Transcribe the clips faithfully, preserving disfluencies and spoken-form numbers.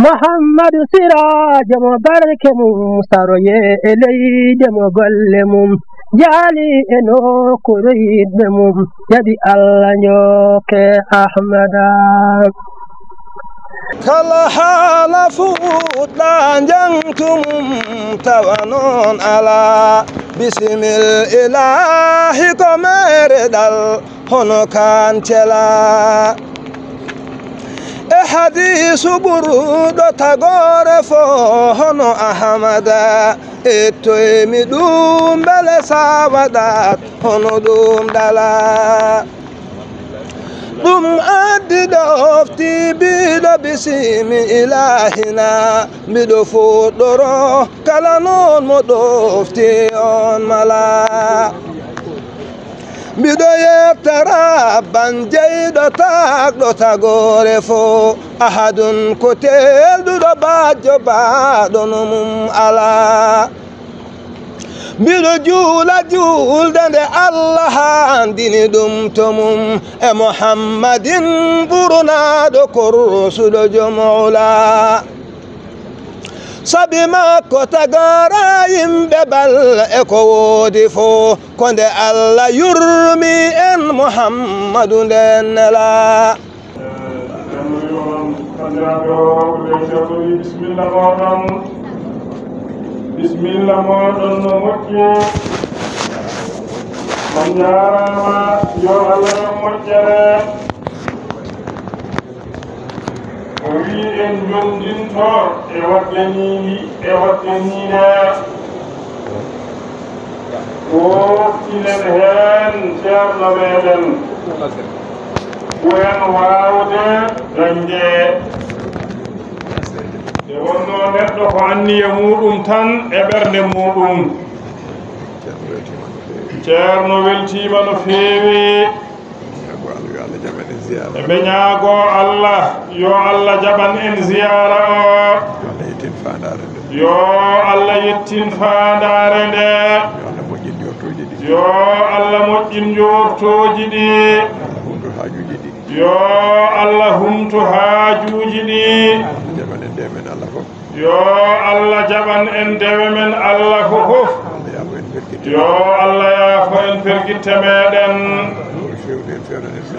Muhammadu Siraajo mo barke mum saroye e leyde mo golle mum jaali e nokkuure yiɗɓe mum jaɓi Allah njokke Ahmada. Kala haala fuɗɗa njaŋtu mum tawa noon alaa. Bisimil ilaahi ko meereɗal hono kaan cela. E hadiisu ɓurɗo tagoore fo hono Ahamada. Ettoy mi ɗum mbele sa waɗat hono ɗum ɗala. Ɗum addi ɗofti biɗo bisimi ilahina. Mbiɗo fuɗɗoro kala noon mo ɗofti on mala. Mbiɗo yetta rabban jeyɗo takɗo tagoore fo. Ahadun ko telɗuɗo bajjo baɗo no mum ala. Mbiɗo juula juulde nde Allah handini ɗum to mum e Muhammadin ɓurnaɗo korsuɗo jom ula. Sabi makko tagara yimɓe bal e ko woodi fo ko nde Allah yurmi en Muhammadu nden nela. Bisimilla mooɗon. Bisimilla mooɗon no moƴƴi. On njaaraama, yo Allah waɗ moƴƴere. O wii en njonndinto e waɗde nii, e waɗde nii ne. Wooftinen heen ceerno meeɗen. Ɓuren waawde dañde. Nde wonnoo neɗɗo ko anniya muuɗum tan e ɓernde muuɗum. Ceerno weltiima no feewi. Ñaago Allah, yo Allah jaɓan en ziyaara. Eɓe ñaago Allah, yo Allah jaɓan en ziyaara o. Yo Allah yettin faandaare nde. Yo Allah yettin faandaare nde. Yo Allah moƴƴin njoortooji ɗi. Yo Allah moƴƴin njoortooji ɗi. Yo Allah humto haajuuji ɗi. Yo Allah humto haajuuji ɗi. Allah jaɓan en dewe men Allah fof. Yo Allah jaɓan en dewe men Allah fof. Allah yaafo en pergitte. Yo Allah yaafo en pergitte meeɗen.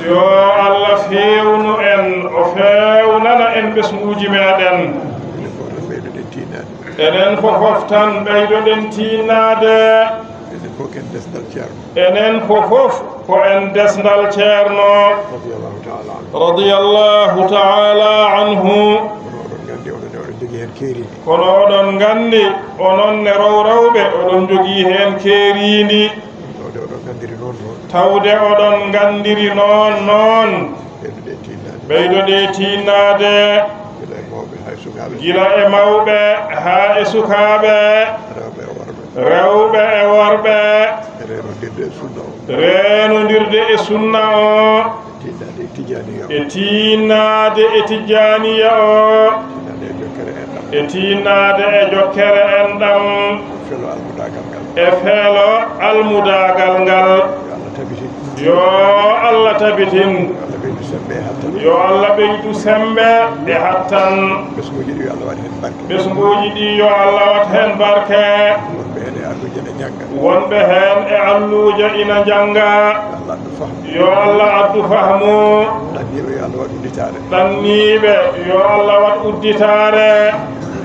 Yo Allah feewnu en, o feewnana en ɓesnguuji meeɗen. Enen fof tan ɓeydoɗen tiinnaade. Enen fof ken desdal Ceerno. Enen fof fof ko en desdal Ceerno. Radiyallahu ta'ala anhu. Radiyallahu ta'ala anhu. Kono oɗon nganndi oɗon, oɗon jogii heen keeriindi. Kono oɗon nganndi onon ne rowrowɓe oɗon jogii heen keeriindi. Tawde oɗon nganndiri noon noon. Tawde oɗon nganndiri noon noon. Ɓeydoɗe tiinnaade. Ɓeydoɗe tiinnaade. Gila e mawɓe haa e sukaaɓe. Gila e mawɓe haa e sukaaɓe. Rewɓe e worɓe. Rewɓe e worɓe. Reenondirde e sunna o. Reenondirde e sunna o. Tiinnaade e Tijaaniya o. E tiinnaade e Tijaaniya o. Tiinnaade e jokkere enɗam. E tiinnaade e jokkere enɗam. E felo almudaagal ngal. E felo almudaagal ngal. Yo Allah tabitin. Yo Allah tabitin. Yo Allah ɓeydu semmbe e hattan. Yo Allah ɓeydu semmbe e hattan. Ɓesnguuji ɗi yo Allah waɗ heen barke. Ɓesnguuji ɗi yo Allah waɗ heen barke. Wonɓe heen e alluuje ene njannga. Wonɓe heen e alluuje ina njannga. Yo Allah addu fahmu. Yo Allah addu fahmu. Ɗanniiɓe yo Allah waɗ udditaare. Ɗanniiɓe yo Allah waɗ udditaare.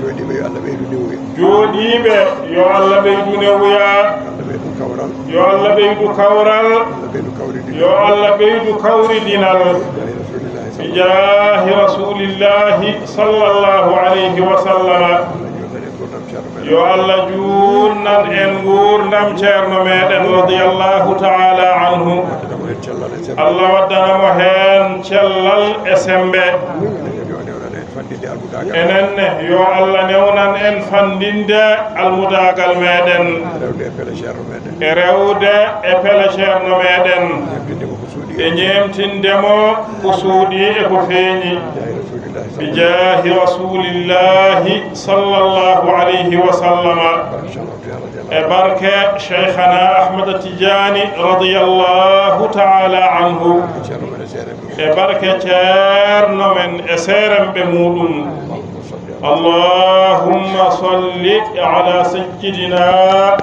Jooɗiiɓe yo Allah ɓeydu newuya. Jooɗiiɓe yo Allah ɓeydu newuya. Yo Allah ɓeydu kawral. Yo Allah ɓeydu kawral. Yo Allah ɓeydu kawridinal. Yo Allah ɓeydu kawridinal. Bi jaahi Rasuulillaahi sallallaahu alayhi wa sallam. Bi jaahi Rasuulillaahi sallallaahu alayhi wa sallama. Yo Allah juutnan en nguurndam Ceerno meeɗen radiyallaahu ta'ala anhu. Allah waddana mo heen cellal e semmbe. Allah waddana mo heen cellal e semmbe. Enen ne, yo Allah newnan en fanndinde almudaagal meeɗen. Rewde e pele Ceerno meeɗen. E rewde e pele Ceerno meeɗen. Ñeemtinde mo ko suuɗi e ñeemtinde mo ko suuɗi e ko feeñi. Bi jaahi Rasuulillaahi sallallaahu alayhi wa sallama. E barke Cheikhana Ahmad Tijaani radiyallaahu ta'ala anhu. E barke ceerno men e seeremɓe muuɗum. Allahumma salli ala sayyidina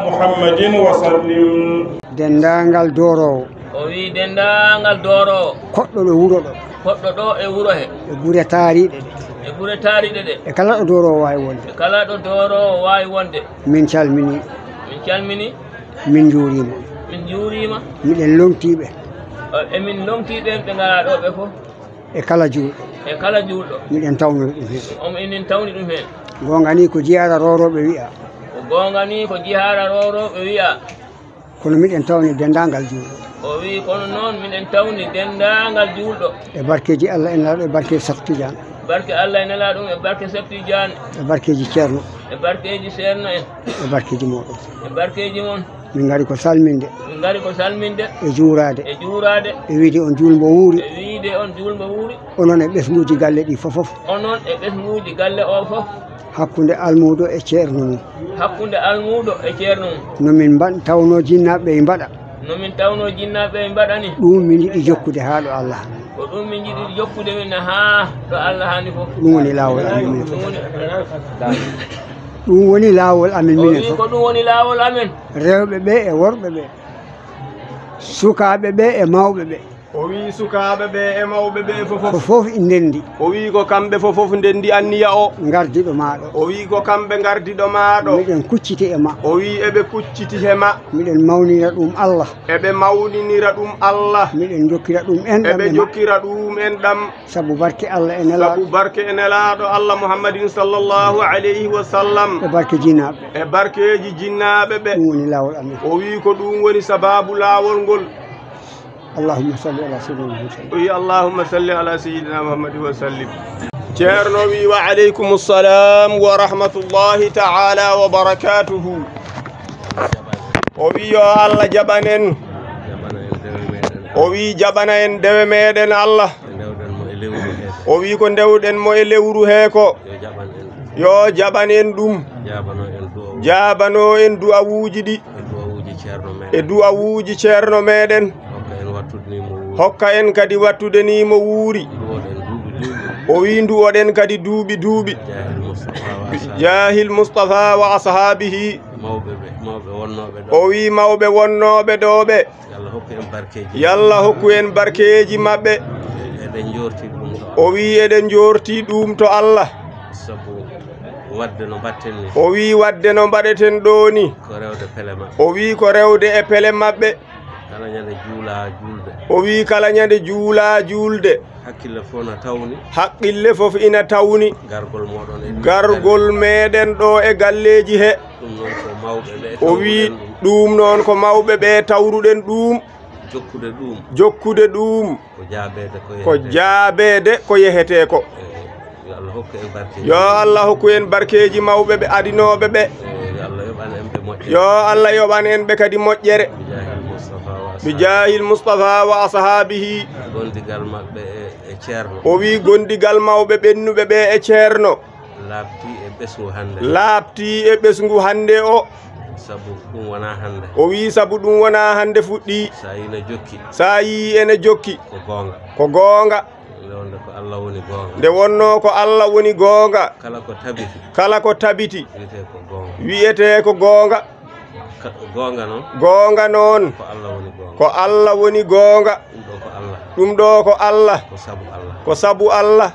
Muhammadin wa sallim. Denndaangal dooroowo. O wiyi denndaangal dooroowo. Koɗɗo ɗo wuro ɗo. Koɗɗo ɗo e wuro he. E gure taariiɗe ɗe. E gure taariiɗe ɗe. E kala ɗo dooroowo waawi wonde. E kala ɗo dooroowo waawi wonde. Min calminii. Min calminii. Min njuuriima. Min njuuriima. Miɗen lomtii ɓe. O, emin lomtii ɓeen ɓe ngalaa ɗo ɓe fof. E kala juulɗo. E kala juulɗo. Miɗen tawna ɗum heen. Omo enen tawni ɗum heen. Goonga ni ko jihaara roorooɓe wiya. Ko goonga ni ko jihaara roorooɓe wiya. Kono miɗen tawni denndaangal juulɗo. O wiyi, kono noon miɗen tawni denndaangal juulɗo. E barkeeji Allah e Nelaaɗo e barke Cheikh Tidiane. Barke Allah e Nelaaɗo e barke Cheikh Tidiane. E barkeeji Ceerno. E barkeeji Ceerno en. E barkeeji mooɗon. E barkeeji mon. Min ngari ko salminde. Min ngari ko salminde. E juuraade. E juuraade. E wiyde on juulmo wuuri. E wiyde on juulmo wuuri. Onon e ɓesnguuji galle ɗi fof fof. Onon e ɓesnguuji galle o fof. Hakkunde almuudo e ceerno mum. Hakkunde almuudo e ceerno mum. No min mbaɗ-, tawno jinnaaɓe e mbaɗa. No min tawno jinnaaɓe e mbaɗa ni. Ɗum min yiɗi jokkude haa ɗo Allah. Ko ɗum min yiɗi jokkude min haa ɗo Allah hani fof. Ɗum woni laawol amin minen fof. Ɗum woni Ɗum woni laawol amin O minen wiyi fof. Ko ɗum woni laawol amin. Rewɓe ɓe e worɓe ɓe. Sukaaɓe ɓe e mawɓe ɓe. O wiyi sukaaɓe ɓe e mawɓe ɓe fof Ko fof. Fof ndenndi. O wiyi ko kamɓe fof fof ndenndi anniya o. Ngardiɗo maa ɗo. O wiyi ko kamɓe ngardiɗo maa ɗo. Miɗen kucciti e ma. O wiyi eɓe kucciti he ma. Miɗen mawnina ɗum Allah. Eɓe mawninira ɗum Allah. Miɗen jokkira ɗum enɗam Eɓe e ma. Jokkira ɗum enɗam. Sabu barke Allah e Nelaaɗo. Sabu barke e Nelaaɗo Allah Muhammadin sallallahu alayhi wa sallam. E barke jinnaaɓe. E barkeeji jinnaaɓe ɓe. Ɗum woni laawol amin. O wiyi ko ɗum woni sabaabu laawol ngol. Allahumma salli ala sayyidina Muhammad. O wiyi, "Allahumma salli ala sayyidina Muhammad wa sallim." Ceerno wiyi, "Wa aleykum salam wa rahmatullahi ta'ala wa barakatuhu." O wiyi, "Yo Allah jaɓan en." O wiyi, "Jaɓana en dewe meɗen Allah." O wiyi, "Ko ndewɗen mo e lewru he ko." Yo jaɓan en ɗum. Jaabano en du'awuuji. Jaabano en du'awuuji ɗi. E du'awuuji ceerno meɗen. E du'awuuji ceerno meɗen. Hokka en wattude ni mo wuuri. Hokka en kadi wattude ni mo wuuri. Nduwoɗen duuɓi duuɓi. O wiyi, "Nduwoɗen kadi duuɓi duuɓi." Jaahil Mustafa wa Bi ashabi. Jaahil Mustafa wa ashabihi. Mawɓe ɓe, mawɓe wonnooɓe ɗo. O wiyi, "Mawɓe wonnooɓe ɗo ɓe." Yo Allah hokku en barkeeji. Yo Allah hokku en barkeeji maɓɓe. Eɗen njoorti ɗum ɗo. O wiyi, "Eɗen njoorti ɗum to Allah." Sabu waɗde no mbaɗten ni. O wiyi, "Waɗde no mbaɗeten ɗo ni." Ko rewde pele maɓɓe. O wiyi, "Ko rewde e pele maɓɓe." Kala ñande juula juulde. O wiyi, "Kala ñande juula juulde." Hakkille fof na tawni. Hakkille fof ina tawni. Gargol mooɗon e Gargol meɗen ɗo e galleeji he. Ɗum noon ko mawɓe ɓe O wiyi, tawruɗen ɗum. "Ɗum noon ko mawɓe ɓe tawruɗen ɗum." Jokkude ɗum. Jokkude ɗum. Ko jaabeede ko Ko yehetee. Jaabeede ko yehetee ko. Eh, yo Allah hokku en barkeeji. Yo Allah hokku en barkeeji mawɓe ɓe adinooɓe ɓe. Eh, yo Allah yoɓan en ɓe moƴƴere. Yo Allah yoɓan en ɓe kadi moƴƴere. Bi jaahil Mustafa wa Bi jaahil Mustafa wa ashabihi. Gondigal maɓɓe e, e ceerno. O wiyi, "Gondigal mawɓe ɓennuɓe ɓe e ceerno." Laaɓti e ɓesngu hannde. Laaɓti e ɓesngu hannde o. Sabu ɗum wonaa hannde. O wiyi, "Sabu ɗum wonaa hannde fuɗɗi." So a yii ene jokki. So a yii ene jokki. Ko goonga. Ko goonga. Nde wonde ko Allah woni goonga. Nde wonnoo ko Allah woni goonga. Kala ko tabiti. Kala ko tabiti. Wiyetee ko goonga. Wiyetee ko goonga. Ka-, goonga noon. Goonga noon. Ko Allah woni goonga. Ko Allah woni goonga. Ɗum ɗo ko Allah. Ɗum ɗo ko Allah. Ko sabu Allah. Ko sabu Allah.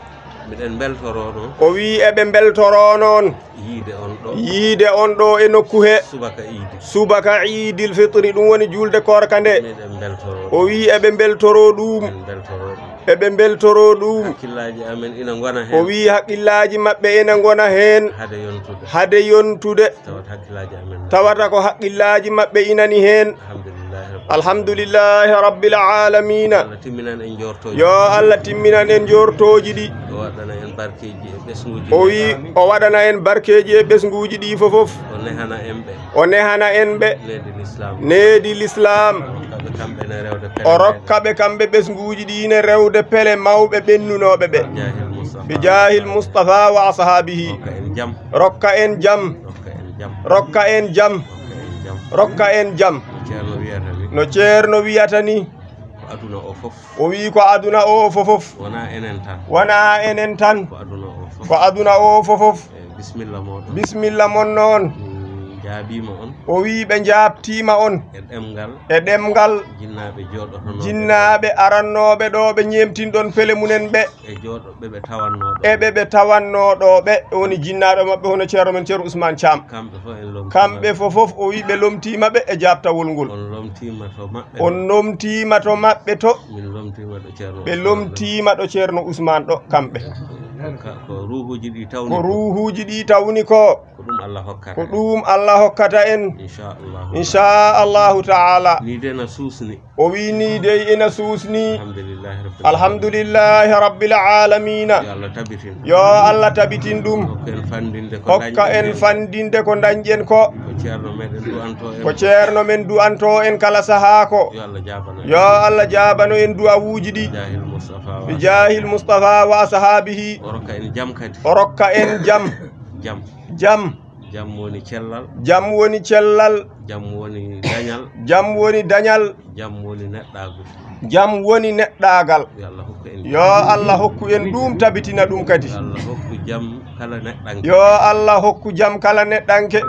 Miɗen mbeltoroo noon. O wiyi eɓe mbeltoroo noon. Yiide on ɗo. Yiide on ɗo e nokku he. Subaka iidi. Subaka iidil fitri, ɗum woni juulde koorka nde. Miɗen mbeltoroo ɗum. O wiyi eɓe mbeltoroo ɗum. Miɗen mbeltoroo ɗum. Eɓe mbeltoroo ɗum. Hakkillaaji amen ina ngona heen. O wiyi hakkillaaji maɓɓe ina ngona heen. Hade yontude. Hade yontude. Tawata hakkillaaji amen. Tawata ko hakkillaaji maɓɓe inani heen. Alhamdulillahi rabbil. Alhamdulillahi rabbil aalamiina. Allah timminan en njoortooji. Yo Allah timminan en njoortooji ɗi. O waɗana en barkeeji e ɓesnguuji O ɗi. Wi o waɗana en barkeeji e ɓesnguuji ɗi fof fof. O nehana en ɓe. O nehana en ɓe. Needi Lislaam. Needi Lislaam. O rokka ɓe kamɓe ne rewde pele O rokka ɓe kamɓe ɓesnguuji ɗi ne rewde pele mawɓe ɓennunooɓe ɓe. Jaahil Mustafa. Bi jaahil Mustafa wa ashaabihi. Rokka en jam. Rokka en jam. Rokka en jam. Rokka en jam. Rokka en jam. Rokka en jam. No Ceerno wiyata ni. No Ceerno wiyata ni. Aduna o fof. O wii ko aduna o fofof. Wonaa enen tan. Wonaa enen tan. Ko aduna o fof. Ko aduna o fofof. Eh, bisimilla mooɗon. Bisimilla mon noon. Min njaabiima on. O wii ɓe njaabtiima on. E ɗemngal. E ɗemngal. Jinnaaɓe jooɗotonooɓe. Jinnaaɓe arannooɓe ɗo ɓe ñeemtinɗon pele mumen ɓe. E jooɗo ɓe ɓe tawannoo ɗo. E ɓe ɓe tawannoo ɗo ɓe. Woni jinnaaɗo maɓɓe hono ceerno men Ceerno Ousmane Thiam. Kamɓe fof en lomtiima. Kamɓe fof fof o wii ɓe lomtiima ɓe e jaabtawol ngol. On lomtiima to maɓɓe. On lomtiima to maɓɓe to. Min lomtiima ɗo ceerno Ɓe Ousmane ɗo. Lomtiima ɗo ceerno Ousmane ɗo kamɓe. Ka-, ko ruuhuuji ɗi tawni Ko ko. Ruuhuuji ɗi tawni ko. Ko ɗum Allah hokkata Ko en. Ɗum Allah hokkata en. Inchallahu. Inchallahu taala. Ni de na suusni. O wii ni dey ina suusni. Alhamdulillahi rabbil Alhamdulillahi rabbil alamina. Yo Allah tabitin. Yo Allah tabitin ɗum. Hokka en fandinde ko Hokka en dañɗen. Fandinde ko dañɗen ko. Ko ceerno meɗen du'anto en. Ko ceerno men du'anto en kala sahaa ko. Yo Allah jaabano en. Yo Allah jaabano en du'awuuji ɗi. Bijahil Mustafa wa Bijahil Mustafa wa ashabihi. O rokka en jam kadi. O rokka en jam. Jam. Jam. Jam woni cellal. Jam woni cellal. Jam woni dañal. Jam woni dañal. Jam woni neɗɗaagu. Jam woni neɗɗaagal. Yo Allah hokku en. Yo Allah hokku en ɗum, tabitina ɗum kadi. Yo Allah hokku jam kala neɗɗanke. Yo Allah hokku jam kala neɗɗanke. Eh,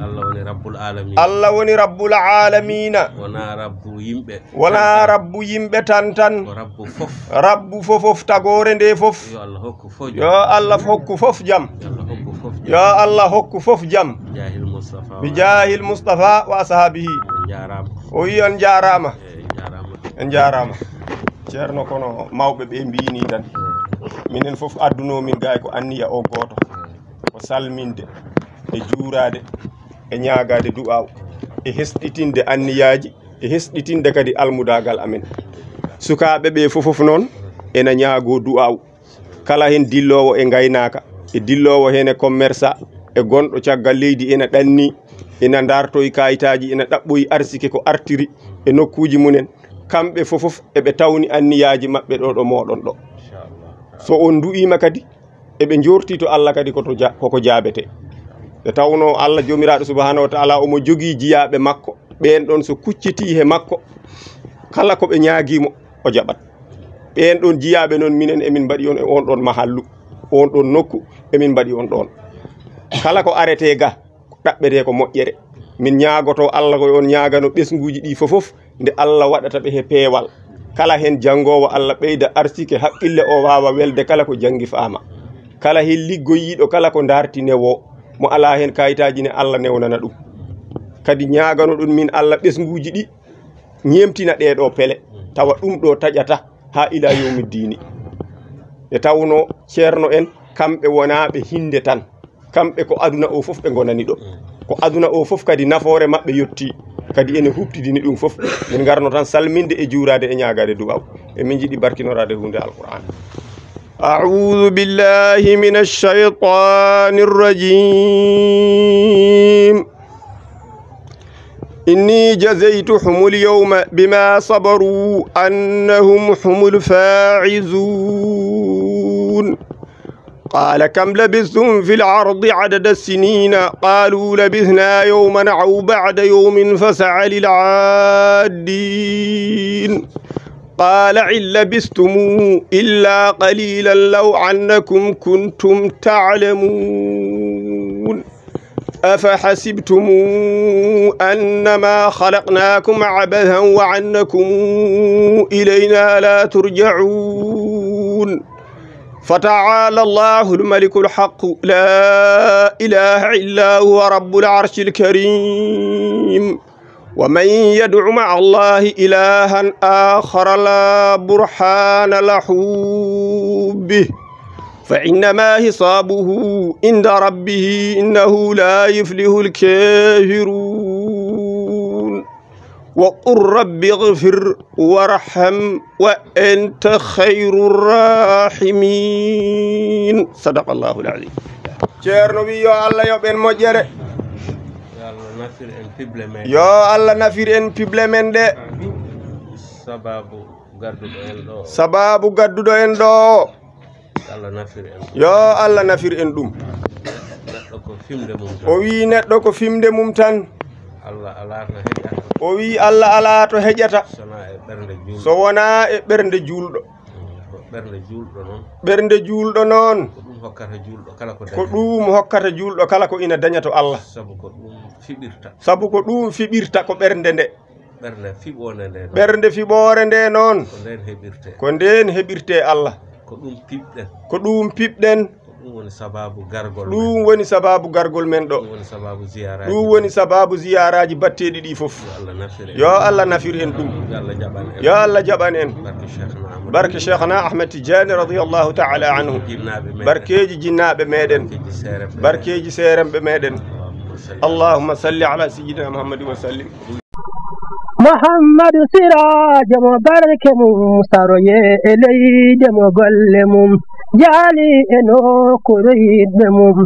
Allah woni Rabbul Alamina. Allah woni Rabbul Alamina. Wonaa Rabbu yimɓe. Wonaa Rabbu yimɓe tan tan. Ko Rabbu fof. Rabbu fofof, tagoore nde fof. Yo Allah hokku fof jam. Yo Allah hokku fof jam. Yo Allah hokku fof jam. Yo Allah hokku fof jam. Bijahil Mustafa. Bijahil Mustafa wa ashabihi. On njaaraama. O wi on njaaraama. Eh, en njaaraama. En njaaraama. Ceerno, kono mawɓe ɓe mbiyi ni tan. Minen fof adduno min gaay ko anniya o gooto. Ko salminde, e juuraade, e ñaagaade du'aaw, e hesɗitinde anniyaaji, e hesɗitinde kadi almudaagal amen. Sukaaɓe ɓe fofof noon ena ñaagoo du'aaw. Kala heen dilloowo e ngaynaaka, e dilloowo heen e commerce, e gonɗo caggal leydi ena ɗanni, ena ndartoyi kaayitaaji, ena ɗaɓɓoyi arsike ko artiri e nokkuuji mumen. Kamɓe fofof eɓe tawni anniyaaji maɓɓe ɗo, ɗo mooɗon ɗo. So on du'iima kadi, eɓe njoorti to Allah kadi ko to ja-, koko jaabete. Nde tawnoo Allah Joomiraaɗo Subhaanahu wa Taala omo jogii jiyaaɓe makko, ɓeen ɗoon so kuccitii he makko, kala ko ɓe ñaagii mo, o jaɓat. Ɓeen ɗoon jiyaaɓe noon, minen emin mbaɗi on e oon ɗoon mahallu, oon ɗoon nokku, emin mbaɗi on ɗoon. Kala ko aretee ga, ɗaɓɓetee ko moƴƴere. Min ñaagotoo Allah ko yo on ñaagano ɓesnguuji ɗii fofof, nde Allah waɗata ɓe he peewal. Kala heen janngoowo, Allah ɓeyda arsike, haqqille o waawa welde kala ko janngi faama. Kala heen liggoyiiɗo, kala ko darti newo, mo alaa heen kaayitaaji ne, Allah newnana ɗum. Kadi ñaaganoɗon min Allah ɓesnguuji ɗi ñeemtina ɗee ɗoo pele, tawa ɗum ɗo taƴata haa ila yawmi diini. Nde tawnoo ceerno en, kamɓe wonaaɓe hinnde tan. Kamɓe ko aduna o fof ɓe ngonani ɗo. Ko aduna o fof kadi nafoore maɓɓe yettii. Kadi ene huɓtidini ɗum fof. Min ngarno tan salminde e juuraade e ñaagaade du'aaw. Emin njiɗi barkinoraade huunde Alqur'aan. أعوذ بالله من الشيطان الرجيم. إني جزيتهم اليوم بما صبروا أنهم هم الفائزون. قال كم لبثتم في الأرض عدد السنين؟ قالوا لبثنا يوما أو بعض يوم فاسأل العادين. قال إن لبثتم إلا قليلا لو أنكم كنتم تعلمون. أفحسبتم أنما خلقناكم عبثا وأنكم إلينا لا ترجعون. فتعالى الله الملك الحق لا إله إلا هو رب العرش الكريم. ومن يدع مع الله إلها آخر لا برهان له به فإنما حسابه عند ربه إنه لا يفلح الكافرون. وقل رب اغفر وارحم وأنت خير الراحمين. صدق الله العظيم. Ceerno wi yo Allah yoɓ en moƴƴere. Yo Allah nafir en piɓle men. Yo Allah nafir en piɓle men ɗe. Sababu gadduɗo en ɗo. Sababu gadduɗo en ɗo. Allah nafir en. Yo Allah nafir en ɗum. Neɗɗo ko fimde mum tan. O wi neɗɗo ko fimde mum tan. Allah alaa to heƴata. O wi'i Allah alaa to heƴata. So wonaa e ɓernde juulɗo. So wonaa e ɓernde juulɗo. Mm, ko ɓernde juulɗo noon. Ɓernde juulɗo noon. Ko ɗum hokkata juulɗo kala ko dañata. Ko ɗum hokkata juulɗo kala ko ina daña to Allah. Sabu ko ɗum fiɓirta. Sabu ko ɗum fiɓirta ko ɓernde nde. Ɓernde fiɓoonde nde noon. Ɓernde fiɓoore nde noon. Ko ndeen heɓirtee. Ko ndeen heɓirtee Allah. Ko ɗum piɓɗen. Ko ɗum piɓɗen. Ko ɗum woni sababu gargol men. Ɗum woni sababu gargol men ɗo. Ɗum woni sababu ziyaraaji. Ɗum woni sababu ziyaraaji batteeɗi ɗi fof. Yo Allah nafir en. Yo Allah nafir en ɗum. Yo Allah jaɓan en. Yo Allah jaɓan en. Barke Cheikhna Ahmad. Barke Cheikhna Ahmad Tidiane radiyallahu ta'ala anhu. Jinnaaɓe meɗen. Barkeeji jinnaaɓe meɗen. Barkeeji seeremɓe meɗen. Barkeeji seeremɓe meɗen. Allahumma salli. Allahumma salli ala sayyidina Muhammadin wa sallim. Muhammadu Siraajo mo barke mum, saroye e leyde mo golle mum, jaali e nokkuure yiɗɓe mum.